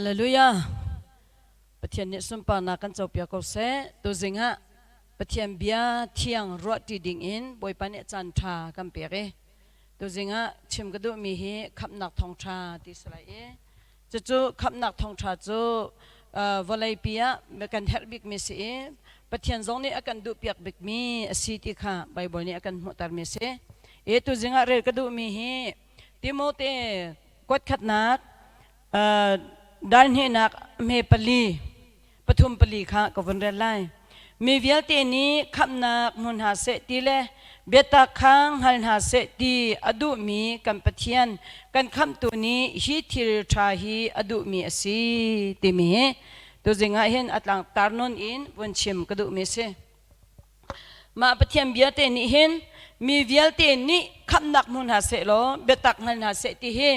Hallelujah. Pathian nih sunparnak kan copiak ko seh. Tuzing ah Pathian bia thiang ruahṭi ding in Bawipa nih caan ṭha kan pek i tuzing ah chim ka duhmi hi khamhnak thawngṭha ti si lai i cucu khamhnak thawngṭha cu vawleipi ah kan herh bikmi si i Pathian zong nih a kan duhpiak bikmi a si ti kha Baibal nih a kan hmuhtermi a si. I tuzing ah rel ka duhmi hi Timote kuatkhatnak dal hnihnak hme pali pathum pali kha ka vun rel lai. Mi vialte nih khamhnak hmu hna seh ti le biatak kha hngal hna seh ti a duhmi kan Pathian kan khamhtu nih hi thil ṭha hi a duhmi a si timi hi tuzing ah hin a tlangtar nawn in vun chim ka duhmi a si. Mah Pathian bia te nih hin mi vialte nih khamhnak hmu hna seh law biatak hngal hna seh ti hi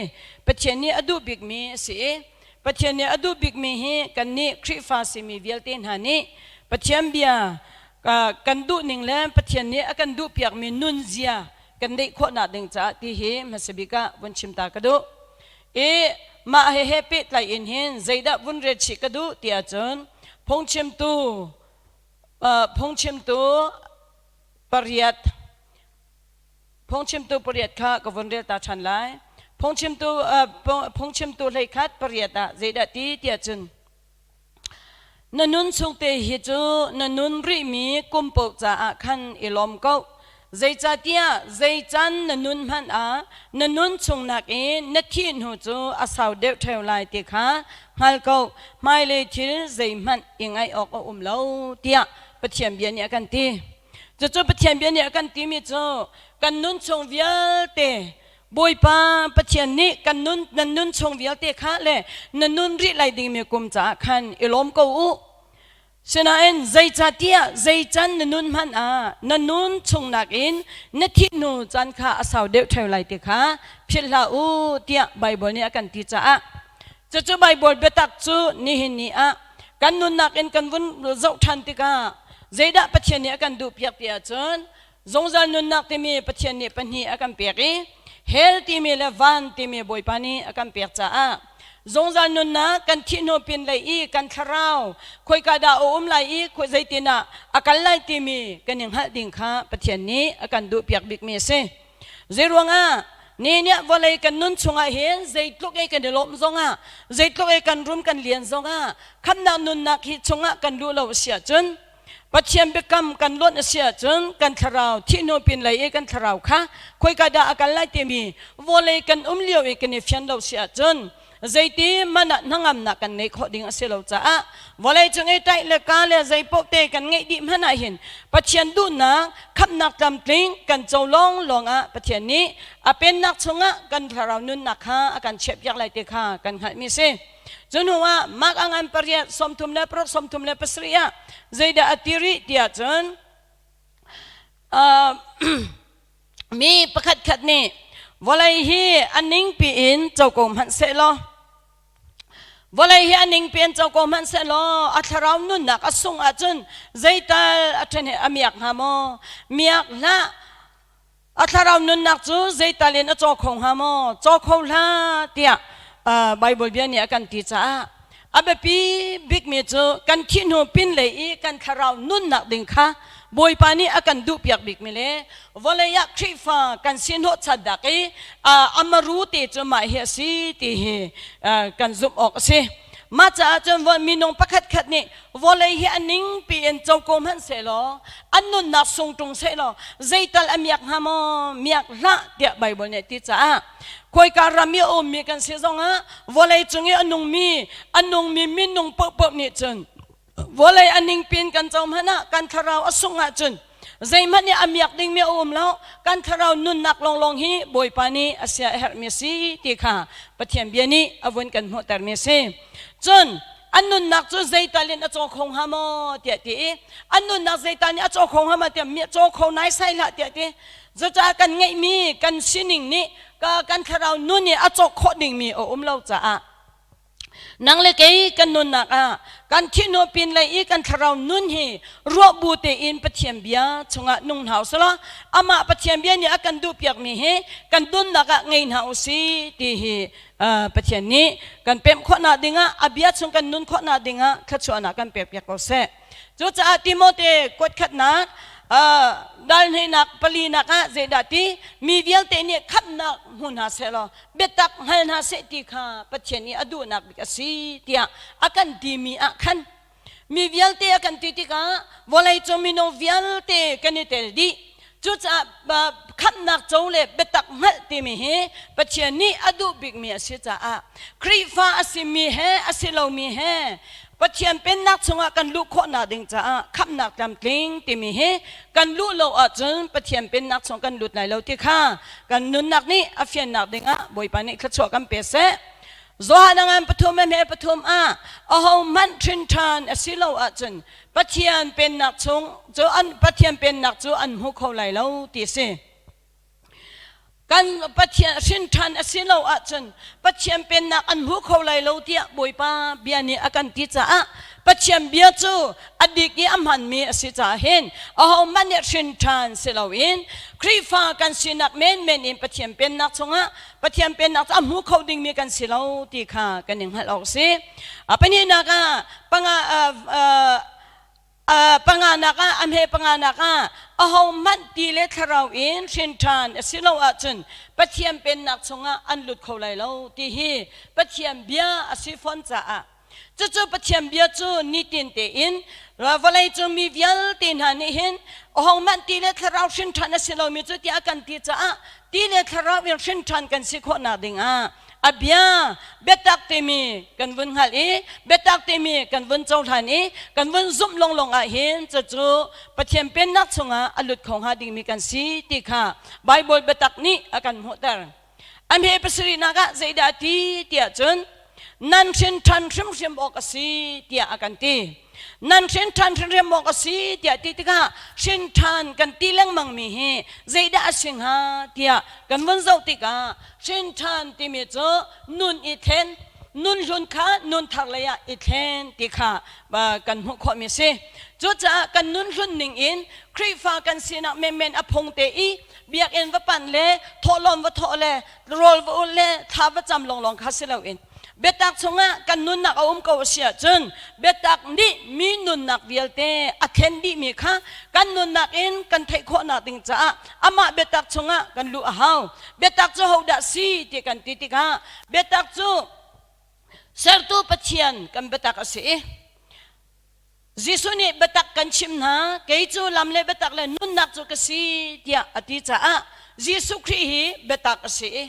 Pathian nih a duh bikmi a si i Pathian nih a duh bikmi hi kannih Khrihfa simi vialte hna nih Pathian bia kan duh ning le Pathian nih a kan duhpiakmi nunzia kan neih khawhnak ding caah ti hi hmasa bik ah vun chim ta ka duh. I mah he he pehtlai in hin zeidah vun ret chih ka duh ti ahcun phungchimtu phungchimtu pariat phungchimtu pariat kha ka vun rel ta ṭhan lai. Phungchimtu phungchimtu 11 pariat ah zeidah ti tiah cun na nun chung te hi cu na nun rihmi kum paoh caah khan i lawm ko. Zeicahtiah zei can na nun hmanh ah na nun chung nakin na thih hnu cu a sau deuh ṭheo lai ti kha hngal ko. Hmailei thil zeihmanh i ngaih awk a um lo tiah Pathian bia nih a kan ti. Cucu Pathian bia nih a kan timi cu kan nun chung vialte Bawipa Pathian nih kan nun nan nun chung vialte kha le na nun rih lai dingmi kum caah khan i lawm ko u. Sinain zeicahtiah zei can na nun hmanh ah na nun chung nakin na thih hnu caan kha a sau deuh ṭheo lai ti kha philh hlah u tiah Baibal nih a kan ti caah cucu Baibal biatak cu nihin ni ah kan nunnak in kan vun zoh ṭhan tikah zeidah Pathian nih a kan duhpiak ti ahcun zungzal nunnak timi Pathian nih pahnih a kan pek i hell timi le van timi Bawipa nih a kan pek caah zungzal nunnak kan thih hnu pin lei i kan thlarau khoika dah a um lai i zeitin ah a kal lai timi kan i hngalh ding kha Pathian nih a kan duhpiak bikmi a si. Zeiruangah ni nih vawlei kan nun chungah hin zeitluk i kan i lawmh zongah zeitluk i kan rum kan lian zongah khamnak nunnak hi chungah kan luh lo a si ahcun Pathian biakam kan lonh a si ahcun kan thlarau thih hnu pin lei i kan thlarau kha khoika dah a kal lai timi vawlei kan um lio i kan i fian lo si ahcun zeiti man ah hnangamnak kan neih khawh ding a si lo caah vawlei cung i ṭaih le ka le zeipaoh te kan ngeih dih hmanh ah hin Pathian duhnak khamhnak tlamtling kan co lawnglawng ah Pathian nih a pennak chungah kan thlarau nunnak kha a kan chiahpiak lai ti kha kan hngalhmi a si. Cu hnu ah Mark a ngan pariat 36 37 ah zeidah a ti rih tiah cun mi pakhatkhat nih vawlei hi a ningpi in co ko hmanh seh law vawlei hi a ningpi in co ko hmanh seh law a thlarau nunnak a sung ahcun zeital a ṭhen he a miak hnga maw? Miak hlah. A thlarau nunnak cu zeital in a caw kho hnga maw? Caw kho hlah tiah Baibal bia nih a kan ti caah a biapi bikmi cu kan thih hnu pinlei i kan thlarau nunnak ding kha Bawipa nih a kan duhpiak bikmi le vawlei ah Khrihfa kan si hnawhchan dak i amaru te cu mah hi a si ti hi kan zumh awk a si. Mah caah cun minung pakhat khat nih vawlei hi a ningpi in co ko hmanh sehlaw an nunnak sung ṭung sehlaw zeital a miak hnga maw miak hlah tiah Baibal nih a ti caah khawika ram i a ummi kan si zongah vawlei cung i a nungmi a nungmi minung paohpaoh nih cun vawlei a ningpi in kan co hmanh ah kan thlarau a sungh ahcun zeihmanh nih a miak dingmi a um lo. Kan thlarau nunnak lawnglawng hi Bawipa nih a sia a herhmi a si ti kha Pathian bia nih a vun kan hmuhtermi a si. Cun an nunnak cu zeital in a caw kho hnga maw tiah ti i an nunnak zeital nih a caw kho hnga maw tiah mi caw kho naisai hlah tiah ti. Cucaah kan ngeihmi kan sining nih kan thlarau nun nih a cawk khawh dingmi a um lo caah. Nang le kei kan nunnak ah kan thihnu pin lei i kan thlarau nun hi ruah bu tein Pathian bia chungah nung hna usih amah Pathian bia nih a kan duhpiakmi hi kan nunnak ah ngei hna usih ti hi Pathian nih kan pemh khawhnak dingah a bia chung kan nun khawhnak dingah thluachuahnak kan pekpiak ko seh. Cucaah Timote kuatkhatnak dal hnihnak palinak ah zeidah ti mi vialte nih khamhnak hmu hna seh law biatak hngal hna seh ti kha Pathian nih a duhnak bik a si tiah a kan timi ah khan mi vialte a kan ti tikah vawleicung minung vialte kan i tel dih. Cucaah khamhnak co le biatak hngalh timi hi Pathian nih a duh bikmi a si caah Khrihfa a simi he a si lomi he Pathian pennak chungah kan luh khawhnak ding caah khamhnak tlamtling timi hi kan luh lo ahcun Pathian pennak chung kan lut lai lo ti kha kan nunnak nih a fiannak dingah Bawipa nih thluachuah kan pe seh. Johan a ngan pathum he pathum ah ahohmanh hrin ṭhan a si lo ahcun Pathian pennak chung cu an Pathian pennak cu an hmu kho lai lo ti a si. Kan Pathian hrin ṭhan a si lo ahcun Pathian pennak an hmu kho lai lo tiah Bawipa bia nih a kan ti caah Pathian bia cu a dik i a hmanmi a si caah hin ahohmanh nih hrin ṭhan si loin Khrihfa kan sinak menmen in Pathian pennak chungah Pathian pennak cu a hmu kho dingmi kan si lo ti kha kan i hngalh awk a si. A pahnihnak ah panga panganak ah a hme panganak ah ahohmanh ti le thlarau in hrin ṭhan a si lo ahcun Pathian pennak chungah an lut kho lai lo ti hi Pathian bia a si fawn caah cucu Pathian bia cu nitin tein vawleicung mi vialte hna nih hin ahohmanh ti le thlarau hrin ṭhan a si lomi cu tiah a kan ti caah ti le thlarau in hrin ṭhan kan si khawhnak dingah a bia biatak timi kan vun hngalh i biatak timi kan vun cohlan i kan vun zumh longlong ah hin cucu Pathian pennak chungah a lut kho hnga dingmi kan si ti kha Baibal biatak nih a kan hmuhter. A hme pasarihnak ah zeidah ti tiah cun nan hrin ṭhan hrimhrim awk a si tiah a kan ti. Nan hrin ṭhan hrimhrim awk a si tiah ti tikah hrin ṭhan kan ti lengmang mi hi zeidah a si hnga tiah kan vun zoh tikah hrin ṭhan timi cu nun i thlen, nun hlun kha nun thar lei ah i thlen ti kha kan hmuh khawhmi a si. Cucaah kan nun hlun ning in Khrihfa kan sinak menmen a phung te i biakinn va panh le thawhlawm va thawh le rawl va ulh le thla va cam lawnglawng kha si loin biatak chungah kan nunnak a um ko a si ahcun biatak nih mi nunnak vialte a thlen dihmi kha kan nunnak in kan theih khawhnak ding caah amah biatak chungah kan luh a hau. Biatak cu hodah si ti kan ti tikah biatak cu sertu Pathian kan biatak a si i Jesuh nih biatak kan chim hna, kei cu lam le biatak le nunnak cu ka si tiah a ti caah Jesuh Khrih hi biatak a si i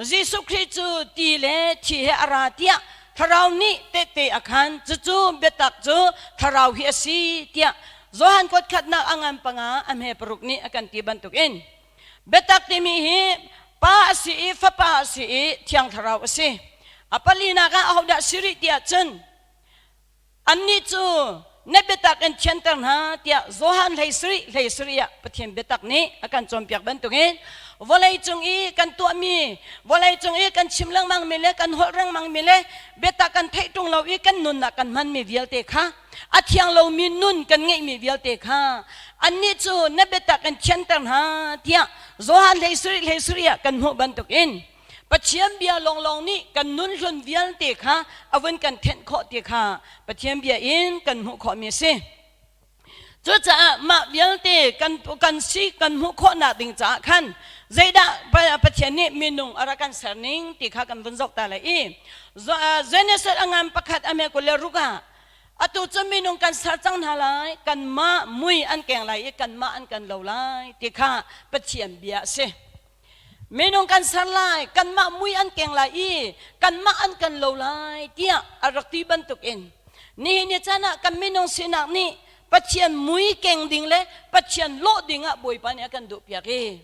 Jesuh Khrih cu ti le thi he a ra tiah Thlarau nih tehte a khan. Cucu biatak cu Thlarau hi a si tiah Johan kuat khatnak a ngan panga a hme paruk nih a kan ti bantukin biatak timi hi Pa a si i Fapa a si i Thiang Thlarau a si. A palinak ah ahodah si rih tiah cun Annih cu na biatak in thianter hna tiah Johan 13 13 ah Pathian biatak nih a kan cawnpiak bantukin vawleicung i kan tuahmi vawleicung i kan chim lengmangmi le kan holh lengmangmi le biatak kan theih ṭung lo i kan nunnak kan hmanmi vialte kha a thiang lomi nun kan ngeihmi vialte kha annih cu na biatak in thianter hna tiah Johan 13 13 ah kan hmuh bantukin Pathian bia lawnglawng nih kan nun hlun vialte kha a vun kan thenh khawh ti kha Pathian bia in kan hmuh khawhmi a si. Cucaah mah vialte kan kan si kan hmuh khawhnak ding caah khan zeidah Pathian nih minung a rak kan ser ning ti kha kan vun zoh ta lai i Genesis a ngan pakhat a me 26 ah atu cu minung kan ser cang hna lai, kanmah mui an keng lai i kanmah an kan lo lai ti kha Pathian bia a si. Minung kan ser lai, kanmah mui an keng lai i kanmah an kan lo lai tiah a rak ti bantukin nihin ni caan ah kan minung sinak nih Pathian mui keng ding le Pathian lawh ding ah Bawipa nih a kan duhpiak i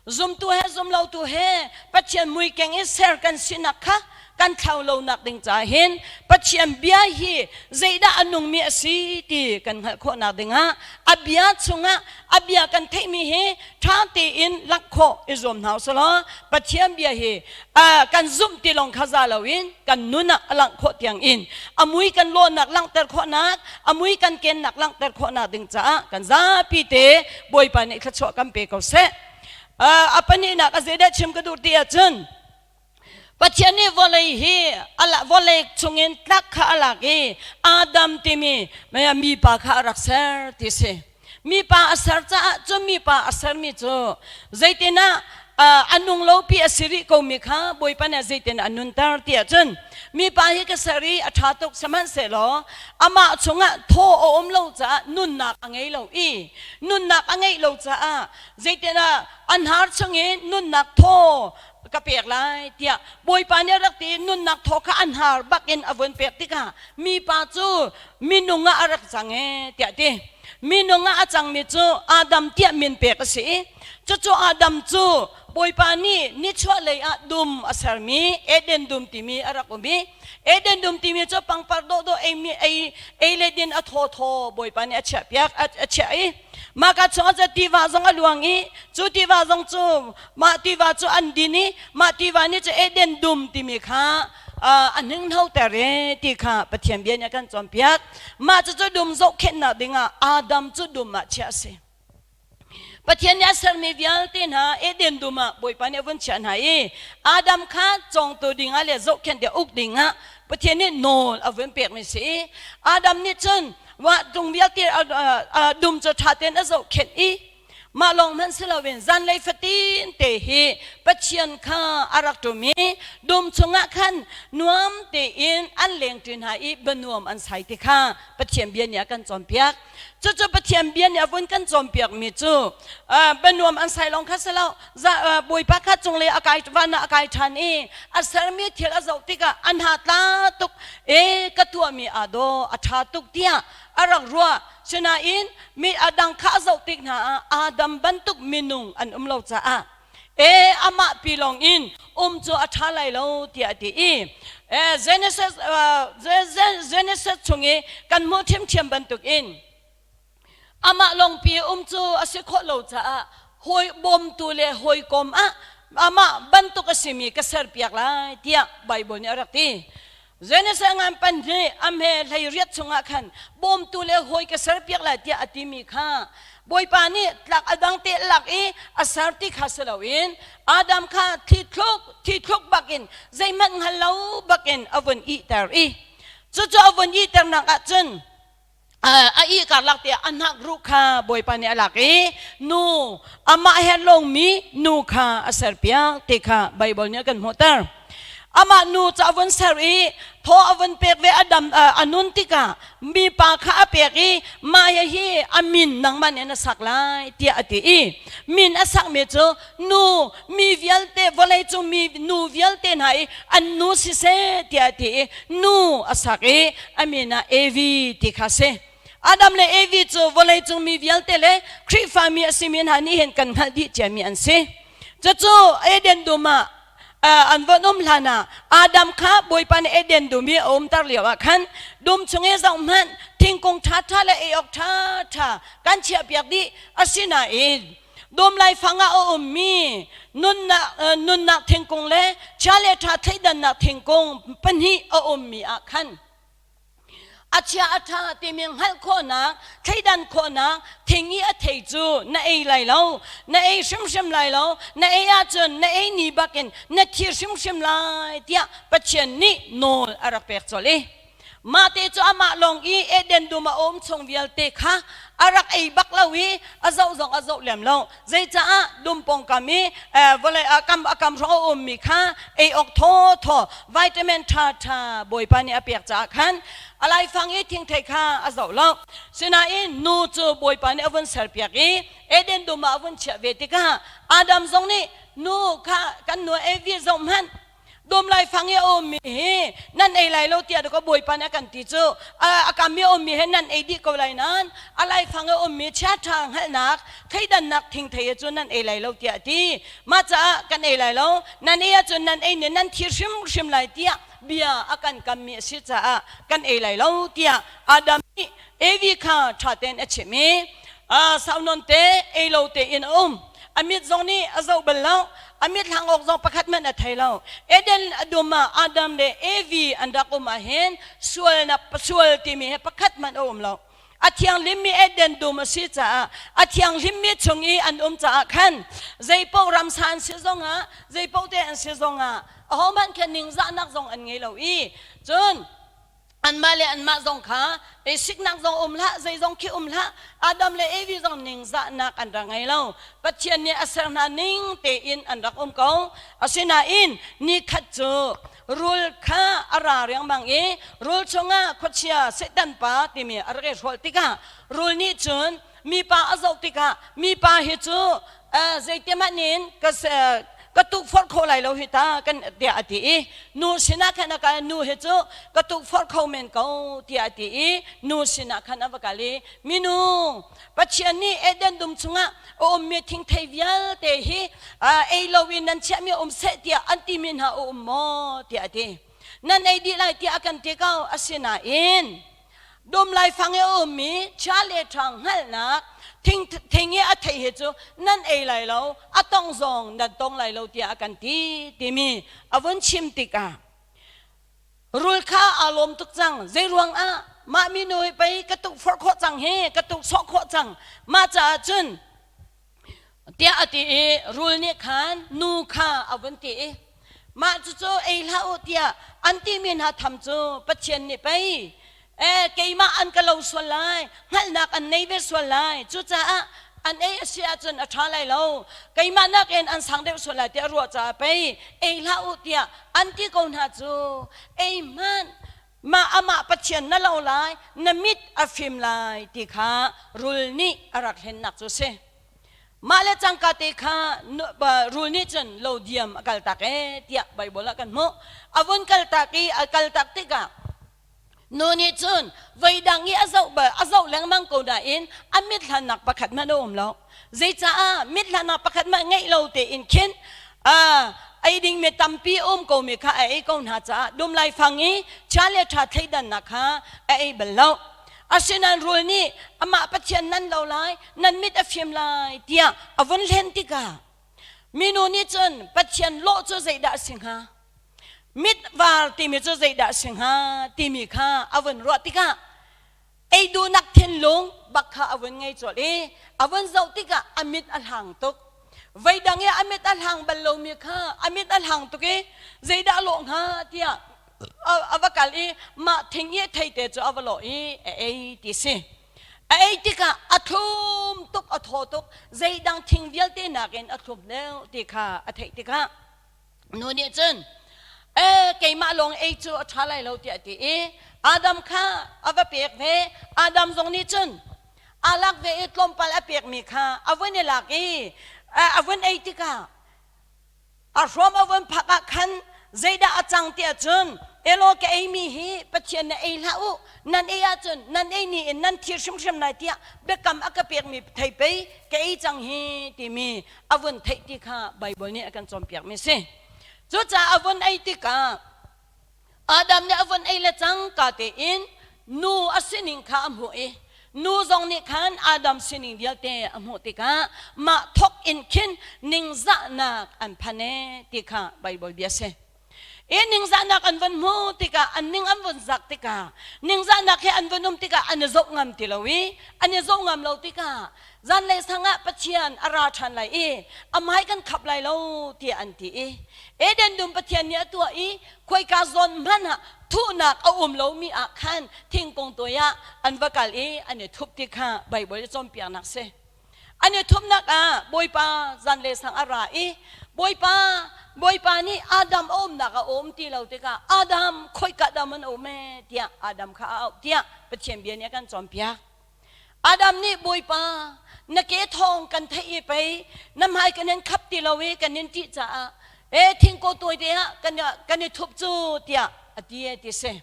zumtu he zumlotu he Pathian mui keng i ser kan sinak kha. kan thlau lo nak ding ca hin Pathian bia hi zeidah a nungmi a si ti kan hngalh khawhnak dingah a bia chungah a bia kan theihmi hi ṭha tein lak khawh i zuam hna usih law Pathian bia hi kan zumh ti lawng kha za loin kan nun ah a langh khawh tiang in a mui kan lawhnak langhter khawhnak, a mui kan kennak langhter khawhnak ding caah kan zapi te Bawipa nih thluachuah kan pe ko seh. A pahnihnak a zeidah chim ka duh ti ahcun Pathian nih vawlei hi vawlei chungin tlak kha a lak i Adam timi mipa kha a rak ser ti si. Mipa a ser caah cu mipa a sermi cu zeitinah a nung lopi a si rih komi kha Bawipa nih zeitin a nunter ti ahcun mipa hi ka ser i a ṭha tuk, sihmanhsehlaw amah chungah thaw a um lo caah nunnak a ngei lo i nunnak a ngeih lo caah zeitinah a hnar chungin nunnak thaw ka pek lai tiah Bawipa nih a rak ti. Nunnak thaw kha a hnar bakin a vun pek tikah mipa cu minung ah a rak cang e tiah ti. Minung ah a cangmi cu Adam tiah min pek a si i cucu Adam cu Bawipa nih nichuahlei ah dum a sermi Eden dum timi a rak um i Eden dum timi cu pangpar dawhdawh eimi ei ei le din a thawthaw Bawipa nih a chiahpiak a chiah i mah ka chungah cu tiva zong a luang i cu tiva zong cu mah tiva cu an din i mah tiva nih cu Eden dum timi kha a hninghnoter e ti kha Pathian bia nih a kan cawnpiak. Mah cucu dum zohkhenhnak dingah Adam cu dum ah chiah a si. Pathian nih a sermi vialte hna Eden dum ah Bawipa nih a vun chiah hna i Adam kha cawngtu dingah le zohkhenh le uk dingah Pathian nih nawl a vun pekmi si i Adam nih cun wah tung vialte dum cu ṭha tein a zohkhenh i mah lawng hmanh si loin zanlei fatin te hi Pathian kha a rak ṭum i dum chungah khan nuam tein an lengṭi hna i bianuam an sai ti kha Pathian bia nih a kan cawnpiak. Cucu Pathian bia nih a vun kan cawnpiakmi cu bianuam an sai lawng kha si lo, Bawipa kha cunglei a kai, van ah a kai ṭhan i a sermi thil a zoh tikah an ha tla tuk e, ka tuahmi aa daw, a ṭha tuk tiah a rak ruah. Sinain mi a dang kha a zoh tik hna ah Adam bantuk minung an um lo caah e amah pi lawng in um cu a ṭha lai lo tiah a ti i Genesis Genesis chung i kan hmuh ṭhiamṭhiam bantukin amah lawngpi um cu a si khawh lo caah hawi bawmtu le hawikom ah amah bantuk a simi ka serpiak lai tiah Baibal nih a rak ti. Genesis ngan pan nih a hme 18 chungah khan bawmtu le hawi ka serpiak lai tiah a timi kha Bawipa nih tlak a dang te lak i a ser ti kha si loin Adam kha thi thluk thi thluk bakin zeihmanh hngal lo bakin a vun ihter i cucu a vun ihternak ah cun a ih karlak te a hnak ruh kha Bawipa nih a lak i nu, amah he lawngmi nu kha a serpiak ti kha Baibal nih a kan hmuhter. Amah nu cu a vun ser i thaw a vun pek ve, a dam a nun tikah mipa kha a pek i mah hi a min nangmah nih na sak lai tiah a ti i min a sakmi cu nu, mi vialte, vawleicung mi nu vialte hna i an nu siseh tiah a ti i nu a sak i a min ah Evi ti kha si. Adam le Evi cu vawleicung mi vialte le Khrihfa mi a simi hna nih hin kan hngalh dih ciami an si. Cucu Eden dum ah an von um hlan ah Adam kha Bawipa nih Eden dum i a umter lio ah khan dum chung i zoh hmanh, thingkung ṭhaṭha le ei awk ṭhaṭha kan chiahpiak dih. Asinain dum laifang ah a ummi nunnak nunnak thingkung le chia le ṭha thleidannak thingkung pahnih a ummi ah khan a chia a ṭha timi hngalh khawhnak, thleidan khawhnak thing i a thei cu na ei lai lo, na ei hrimhrim lai lo, na ei ahcun na ei ni bakin na thi hrimhrim lai tiah Pathian nih nawl a rak pek colh i mah te cu amah lawng i Eden dum a um chung vialte kha a rak ei bak lo i a zoh zong a zoh lem lo. Zeicaah dum pawngkam i vawlei a kam a kam hrawng a ummi kha ei awk thaw thaw vitamin ṭha ṭha Bawipa nih a pek caah khan a laifang i thingthei kha a zoh lo. Sinain nu cu Bawipa nih a vun serpiak i Eden dum ah a vun chiah ve tikah Adam zong nih nu kha, kan nu Evi, zoh hmanh. Dum laifang i a ummi hi nan ei lai lo tiah ka bawipa nih a kan ti cu a kam i a ummi he nan ei dih ko lai nain a laifang i a ummi chiaṭha hngalhnak thleidannak thingthei cu nan ei lai lo tiah a ti. Mah caah kan ei lai lo, nan ei ahcun nan ei nih nan thi hrimhrim lai tiah bia a kan kammi a si caah kan ei lai lo tiah Adam nih Evi kha ṭha tein a chimh i sau nawn te ei lo tein a um. A mit zong nih a zoh bal lo. A mit hlang awk zong pakhat hmanh a thei lo. Eden a dum ah Adam le Evi an rak um ahhin sualnak sual timi he pakhat hmanh a um lo. A thianghlimmi Eden dum a si caah a thianghlimmi chung i an um caah khan zeipaoh ramsa an si zongah zeipaoh te an si zongah ahohmanh khan ningzahnak zong an ngei lo i cun anmah le anmah zong kha siknak zong um hlah zeizong khi um hlah Adam le Evi zong ningzahnak an rak ngei lo. Pathian nih a ser hna ning tein an rak um ko. Asinain nikhat cu rul kha a ra riangmang i rul chungah khuachia Satan pa timi a rak i hrawlh tikah rul nih cun mipa a zoh tikah mipa hi cu zeitihmanh in ka ka tukforh kho lai lo hi ta kan tiah a ti i nu sinah khan a kal. Nu hi cu ka tukforh kho men ko tiah a ti i nu sinah khan a va kal i minu Pathian nih Eden dum chungah a ummi thingthei vialte hi ei loin nan chiahmi um seh tiah an timi hna a um maw tiah a ti. Nan ei dih lai tiah a kan ti ko. Asinain dum laifang i a ummi chia le ṭha hngalhnak thing thing i a thei hi cu nan ei lai lo, a tong zong nan tong lai lo tiah a kan ti timi a vun chim tikah rul kha aa lawm tuk cang. Zei ruang ah mah minu hi pei ka tukforh khawh cang hi, ka tuksawh khawh cang, mah caah cun tiah a ti i rul nih khan nu kha a vun ti i mah cucu ei hlah u tiah an timi hna tham cu Pathian nih pei keimah an ka lo sual lai, hngalhnak an nei ve sual lai, cucaah an ei a si ahcun a ṭha lai lo, keimah nakin an sang deuh sual lai tiah a ruah caah pei ei hlah u tiah an ti ko hna cu. Ei hmanh mah amah Pathian na lo lai, na mit a fim lai ti kha rul nih a rak hlennak cu a si. Mah le cangka te kha rul nih cun lo diam a kaltak ee tiah Baibal ah kan hmuh. A vun kaltak i a kaltak tikah nu nih cun voidang i a zoh a zoh lengmang ko nain a mithlannak pakhat hmanh a um lo. Zeicaah mithlannak pakhat hmanh ngeih lo tein khin ei dingmi tampi um komi kha a ei ko hna caah dum laifang i chia le ṭha thleidannak kha a ei bal lo. Asinain rul nih amah Pathian nan lo lai, nan mit a fim lai tiah a vun hlen tikah minu nih cun Pathian lawh cu zeidah a si hnga? Mit var timi cu zeidah a si hnga timi kha a vun ruah tikah ei duhnak thinlung bak kha a vun ngei colh i a vun zoh tikah a mit a hlang tuk. Veidang i a mit a hlang bal lomi kha a mit a hlang tuk i zeidah a lawh hnga tiah a va kal i mah thing i theite cu a va lawh i a ei ti si. A ei tikah a thlum tuk, a thaw tuk, zeidang thing vialte nakin a thlum deuh ti kha a theih tikah nu nih cun e keimah lawng ei cu a ṭha lai lo tiah a ti i Adam kha a va pek ve. Adam zong nih cun aa lak ve i tlawmpal a pekmi kha a vun i lak i a vun ei tikah a hrawm a vun phak ah khan zeidah a cang tiah cun elaw ka eimi hi Pathian nih ei hlah u, nan ei ahcun nan ei ni in nan thi hrimhrim lai tiah biakam a ka pekmi thei pei ka ei cang hi timi a vun theih ti kha Baibal nih a kan cawnpiakmi si. Cucaah a vun ei tikah Adam nih a vun ei le cangka tein nu a sining kha a hmuh i nu zong nih khan Adam sining vialte a hmuh tikah mah thawk in khin ningzahnak an phan e ti kha Baibal bia si. I ningzahnak an vun hmuh tikah an ning an vun zak tikah ningzahnak he an vun um tikah an i zoh ngam ti lo i an i zoh ngam lo tikah zanlei sang ah Pathian a ra ṭhan lai i a hmai kan khap lai lo tiah an ti i Eden dum Pathian nih a tuah i khuaika zawn hmanh ah thuhnak a um lomi ah khan thingkung tuai ah an va kal i an i thup ti kha Baibal i cawnpiaknak si. An i thupnak ah Bawipa zanlei sang a ra i Bawipa Bawipa nih Adam a umnak a um ti lo tikah Adam khoika dah man um e tiah Adam kha a auh tiah Pathian bia nih a kan cawnpiak. Adam nih Bawipa na ke thawng kan theih i pei na hmai kan in khap ti lo i kan in ṭih caah. E thingko tuai te ah kan kan i thup cu tiah a ti e ti si.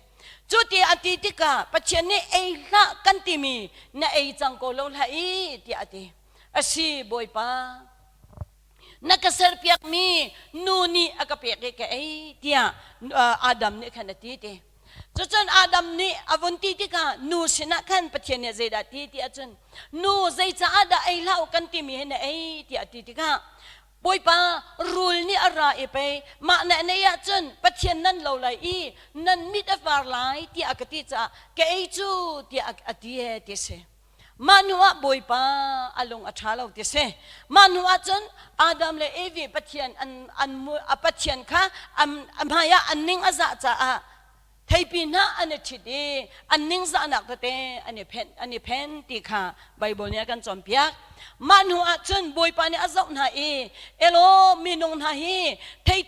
Cu ti a ti tikah Pathian nih ei hlah kan timi na ei cang ko lo hlah i tiah a ti. Asi Bawipa, na ka serpiakmi nu nih a ka pek i ka ei tiah Adam nih khan a ti ti. Cucun Adam nih a vun ti tikah nu sinah khan Pathian nih zeidah ti ti ahcun nu zeicaah dah ei hlah u kan timi hi na ei tiah a ti tikah Bawipa rul nih a ra i pei mah na nei ahcun Pathian nan lo lai i nan mit a var lai tiah a ka ti caah ka ei cu tiah a ti e ti si. Mah hnu ah Bawipa a lung a ṭha lo ti si. Mah hnu ah cun Adam le Evi Pathian an, an, a Pathian kha an, a hmai ah an ning a zah caah theipi hna an i ṭhit i an ningzahnak tete an i phen, an i phen ti kha Baibal nih a kan cawnpiak. Mah hnu ah cun Bawipa nih a zoh hna i elaw minung hna hi thei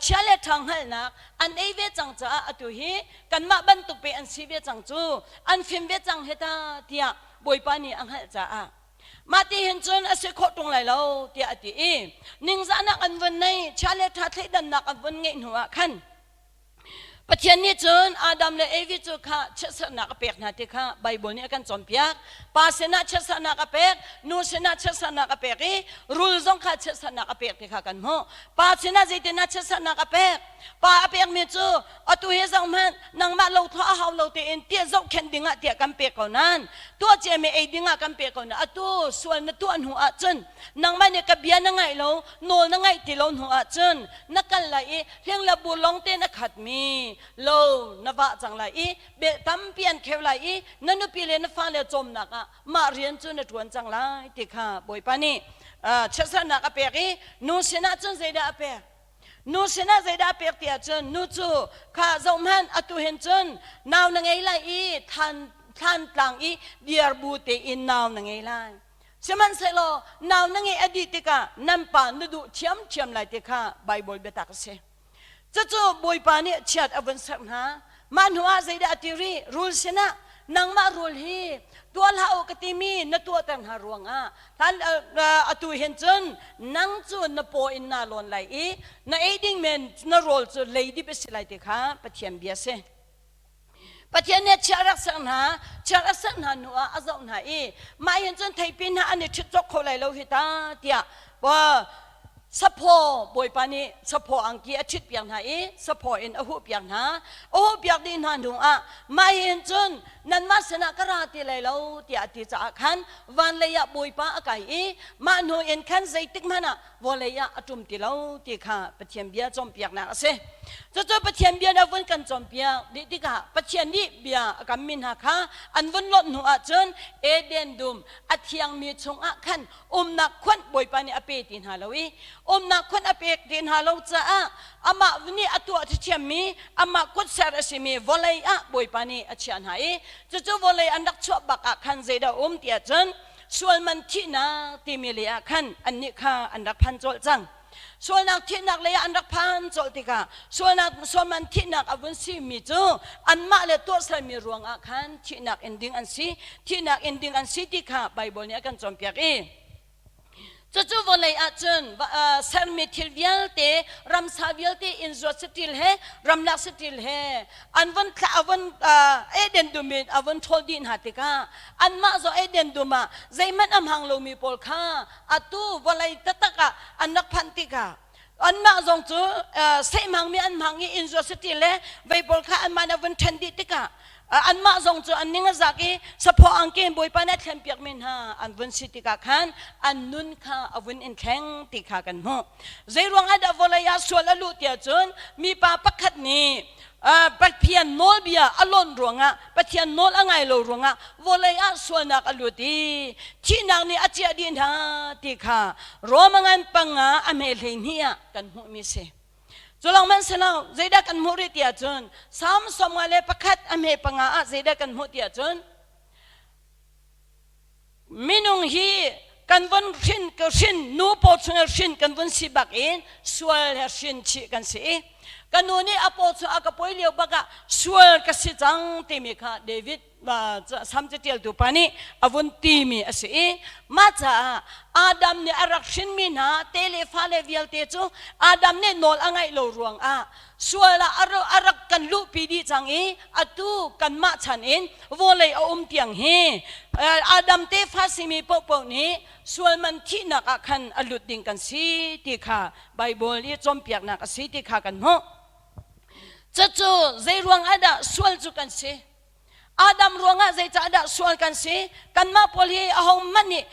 chia le ṭha hngalhnak an ei ve cang caah atu hi kanmah bantuk pe an si ve cang cu an fim ve cang hi ta tiah Bawipa nih a hngalh caah mah ti hin cun a si khawh ṭung lai lo tiah a ti i ningzahnak an vun nei chia le ṭha thleidannak an vun ngeih hnu ah khan Pathian nih cun Adam le Evi cu kha chiatserhnak a pek hna ti kha Baibal nih a kan cawnpiak. Pa sinah chiatserhnak a pek, nu sinah chiatserhnak a pek i rul zong kha chiatserhnak a pek ti kha kan hmuh. Pa sinah zeitinah chiatserhnak a pek? Pa a pekmi cu atu hi zohhmanh nangmah lo thawh a hau lo tein tiah zohkhenh dingah tiah kan pek ko nain tuah ciami ei dingah kan pek ko nain atu sual na tuah hnu ahcun nangmah nih ka bia na ngaih lo nawl na ngaih ti lo hnu ahcun na kal lai i hling le bur lawng te na khatmi lo na vah cang lai i bel tampi an kheu lai i na nupi le na fale cawmnak ah mah rian cu na ṭuan cang lai ti kha Bawipa nih chiatserhnak a pek i nu sinah cun zeidah a pek? Nu sinah zeidah a pek ti ahcun nu cu kha zohhmanh atu hin cun nau na ngei lai i thlan thlan tlang i diar bu tein nau na ngei lai. Sihmanhsehlaw nau na ngeih a dih tikah nan pa na duh ṭhiamṭhiam lai ti kha Baibal biatak a si. Cucu Bawipa nih chiat a vun serh hna. Mah hnuah zeidah a ti rih? Rul sinah nangmah rul hi tuah hlah u ka timi na tuahter hna ruangah atu hin cun nang cu na paw in naa lawn lai i na ei ding men na rawl cu leidip a si lai ti kha Pathian bia a si. Pathian nih chia rak ser hna, chia rak ser hna hnu ah a zoh hna i mah hin cun theipi hna an i ṭhit cawk kho lai lo hi ta tiah saphaw Bawipa nih saphaw angki a ṭhit piak hna i saphaw in a huh piak hna. A huh piak dih hna hnu ah mah hin cun nanmah sinah ka ra ti lai lo tiah a ti caah khan van lei ah Bawipa a kai i mah hnu in khan zeitik hmanh ah vawlei ah a ṭum ti lo ti kha Pathian bia cawnpiaknak a si. Cucu Pathian bia na vun kan cawnpiak dih tikah Pathian nih bia a kammi hna kha an vun lonh hnu ahcun Eden dum a thiangmi chungah khan umnak khuanh Bawipa nih a pe ti hna lo i umnak khuanh a pek ti hna lo caah amah nih a tuah ṭhiammi amah kutser a simi vawlei ah Bawipa nih a chiah hna i cucu vawlei an rak chuah bak ah khan zeidah um ti ahcun sualman thihnak timi lei ah khan annih kha an rak phan colh cang. Sualnak thihnak lei ah an rak phan colh tikah sualnak sualman thihnak a vun simi cu anmah le tuahsermi ruangah khan thihnak in ding an si, thihnak in ding an si ti kha Baibal nih a kan cawnpiak i Cucu vawlei ahcun sermi thil vialte, ramsa vialte inn zuat saṭil he, ramlak saṭil he an vun thlah, a vun Eden dum in a vun ṭhawl dih hna tikah anmah zong Eden dum ah zeihmanh a hmang lomi pawl kha atu vawlei taktak ah an rak phanh tikah anmah zong cu sehmangmi an hmang i inn zuat saṭil le vei pawl kha anmah nih a vun ṭhen dih tikah anmah zong cu an ning a zak i saphaw angki in Bawipa nih a thlenpiakmi hna an vun si tikah khan an nun kha a vun in thleng ti kha kan hmuh. Zeiruang ah dah vawlei ah sual a luh tiah cun mipa pakhat nih Pathian nawlbia a lonh ruangah Pathian nawl a ngai lo ruangah vawlei ah sualnak a lut i thihnak nih a ciah dih hna ti kha Roma ngan panga a hme 12 ah kan hmuhmi si. Cu lawng hmanh si lo, zeidah kan hmuh rih ti ahcun Salm 51 a hme panga ah zeidah kan hmuh ti ahcun minung hi kan vun hrin ka hrin nu paw chung hrin kan vun si bak in sual he hrin chih kan si i. Ka nu nih a paw chung a ka pawi lio bak ah sual ka si cang timi kha David Sam catialtu pa nih a vun timi a si i mah caah Adam nih a rak hrinmi hna te le fale vialte cu Adam nih nawl a ngaih lo ruangah sual ah a rak kan luhpi dih cang i atu kanmah chan in vawlei a um tiang hi Adam tefa simi paohpaoh nih sual man thihnak ah khan a lut ding kan si ti kha Baibal i cawnpiaknak a si ti kha kan hmuh. Cucu zei ruang ah dah sual cu kan si? Adam ruangah zeicah dah sual kan si? Kanmah pawl hi ahohmanh nih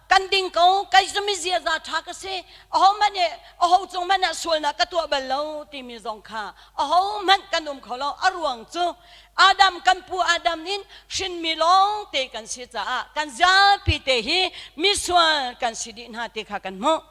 kan ding ko, kai cu mi ziaza ṭha ka si, ahohmanh nih aho cung hmanh ah sualnak ka tuah bal lo timi zong kha ahohmanh kan um kho lo. A ruang cu Adam kan pu Adam in hrinmi lawng te kan si caah kan zapi te hi misual kan si dih hna ti kha kan hmuh.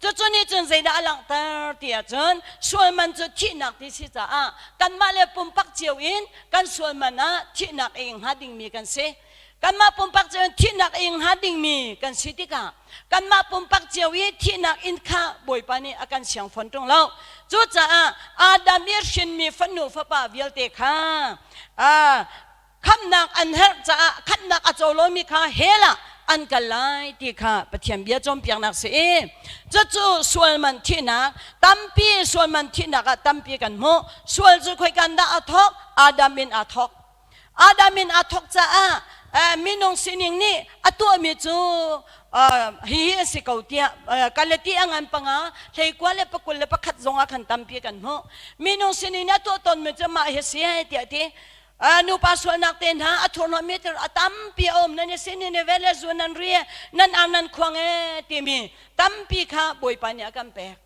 Cucu nih cun zeidah a langhter ti ahcun sual man cu thihnak ti si caah kanmah le pumpak cio in kan sual man ah thihnak a ing hnga dingmi kan si. Kanmah pumpak cio in thihnak a ing hnga dingmi kan si tikah kanmah pumpak cio i thihnak in kha Bawipa nih a kan siang fawn ṭung lo. Cucaah Adam i hrinmi fanu fapa vialte kha khamhnak an herh caah khamhnak a co lomi kha hell ah an kal lai ti kha Pathian bia cawnpiaknak si i cucu sual man thihnak tampi sual man thihnak ah tampi kan hmuh. Sual cu khoikan dah a thawk? Adam in aa thawk. Adam in aa thawk caah minung sining nih a tuahmi cu hihi a si ko tiah Galati a ngan panga hleikua le pakul le pakhat zong ah khan tampi kan hmuh. Minung sining nih a tuah tawnmi cu mah hi si tiah ti. Nupa sualnak te hna a thurhnawmmi thil a tampi a um. Nan i sin in i ve le zu nan ri nan ang nan khuang e timi tampi kha Bawipa nih a kan pek.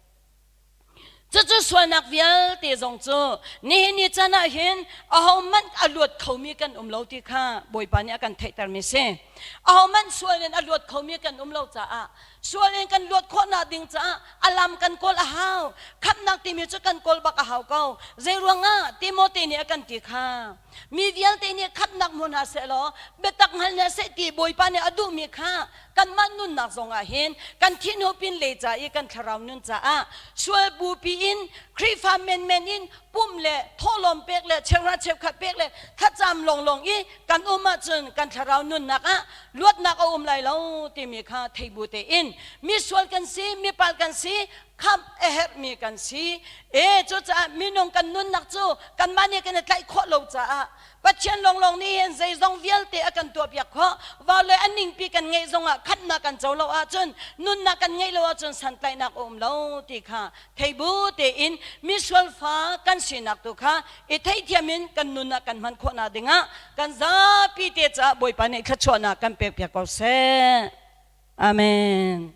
Cucu sualnak vialte zong cu nihin ni chan ah hin ahohmanh a luat khomi kan um lo ti kha Bawipa nih a kan theihtermi si. Ahohmanh sual in a luat khomi kan um lo caah sual in kan luat khawhnak ding caah a lam kan kawl a hau. Khamhnak timi cu kan kawl bak a hau ko. Zei ruangah Timote nih a kan ti kha mi vialte nih khamhnak hmu hna seh law biatak hngal hna seh ti Bawipa nih a duhmi kha kanmah nunnak zongah hin kan thihhnu pinlei ca i kan thlarau nun caah sual bupi in Khrihfa menmen in pumh le thawhlawm pek le cheuhra cheukhat pek le thlacam lawnglawng i kan um ahcun kan thlarau nunnak ah luatnak a um lai lo timi kha thei bu tein mi sual kan si, mi pal kan si, khamh a herhmi kan si. E cucaah minung kan nunnak cu kanmah nih kan i tlaih khawh lo caah Pathian lawnglawng nih hin zeizong vialte a kan tuahpiak khawh. Vau le a ningpi kan ngeih zongah khatnak kan co lo ahcun, nunnak kan ngeih lo ahcun santlaihnak a um lo ti kha thei bu tein misual fa kan sinak tu kha i theihthiam in kan nun ah kan hman khawhnak dingah kan zapi te caah Bawipa nih thluachuahnak kan pekpiak ko seh. Amen.